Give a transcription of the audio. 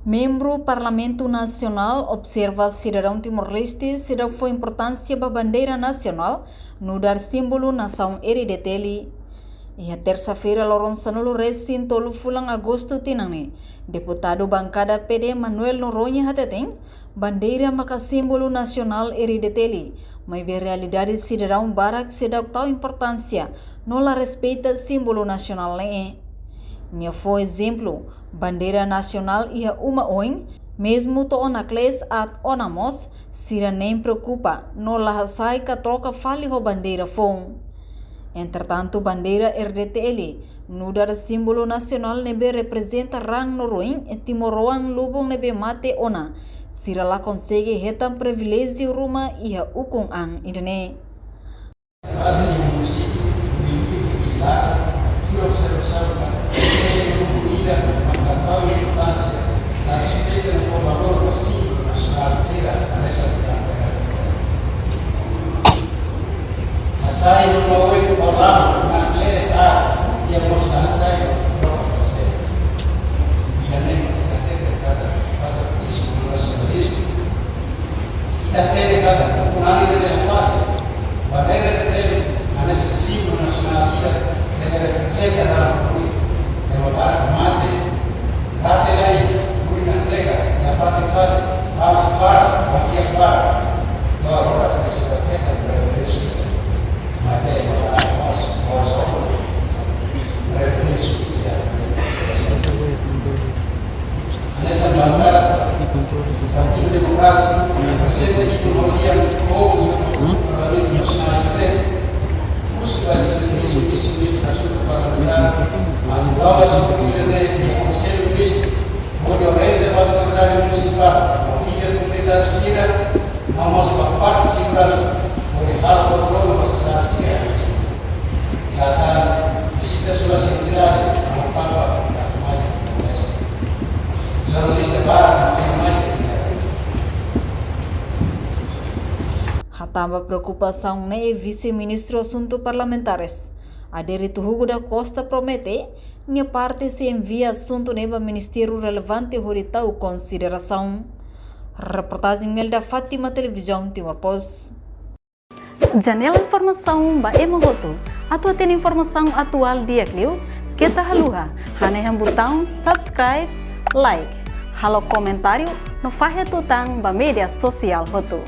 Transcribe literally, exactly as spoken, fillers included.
Membru Parlamentu Nasionál observa sidadaun Timor-Leste seidauk fó importánsia ba bandeira nasionál, nu'udar símbolu nasaun R D T L. Iha tersa-feira, loron sanulu-resin-tolu fulan Agostu tinan ne'e, deputadu bankada P D Manuel Noronha hateten, bandeira maka símbolu nasionál R D T L, maibé realidade sidadaun barak seidauk tau importánsia no la respeita símbolu nasionál ne'e. Nia fó ezemplu, bandeira nasionál iha uma oin, mezmu to'o naklees aat ona mós, sira nein preokupa no la hasai ka troka fali ho bandeira foun. Entretantu, bandeira R D T L, nu'udar símbolu nasionál ne'ebé reprezenta raan no ruin timoroan lubun ne'ebé mate ona, sira la konsege hetan priviléjiu ruma iha ukun-an ida-ne'e. Hasai no baoi balado na klesa, ia mós hasai no baoi balado. Ida-ne'e mak ita hatene katak patriotizmu no nasionalizmu. Ita hatene katak ukun-an ne'e la fasil. Bandeira ne'e hanesan símbolu nasionál ida, ne'ebé reprezenta raan no ruin. Ema barak mate, rate lai, ruin na nega, na pate-pate, vamos para, bakia para. Dua horas de se tarjeta para el derecho. Hodi orienta ba autoridade munisipál, hodi komunidade sira, no mós ba parte seguransa, hodi halo kontrolu ba sasán sira. Sá tan vizita sua santidade, Amu Papa, atu mai, jornalista barak, atu mai. Hatán ba preokupasaun ne'e, Vise-Ministru Asuntu Parlamentares, Adérito Hugo da Costa, promete nia parte sei envia asuntu ne'e ba ministériu relevante hodi tau konsiderasaun. Reportajen Imelda Fátima, Televizaun Timor Post. Janela informasaun ba ema hotu. Atu hatene informasaun atuál di'ak liu, keta haluha hanehan butaun subscribe, like, halo komentáriu no fahe tutan ba média sosiál hotu.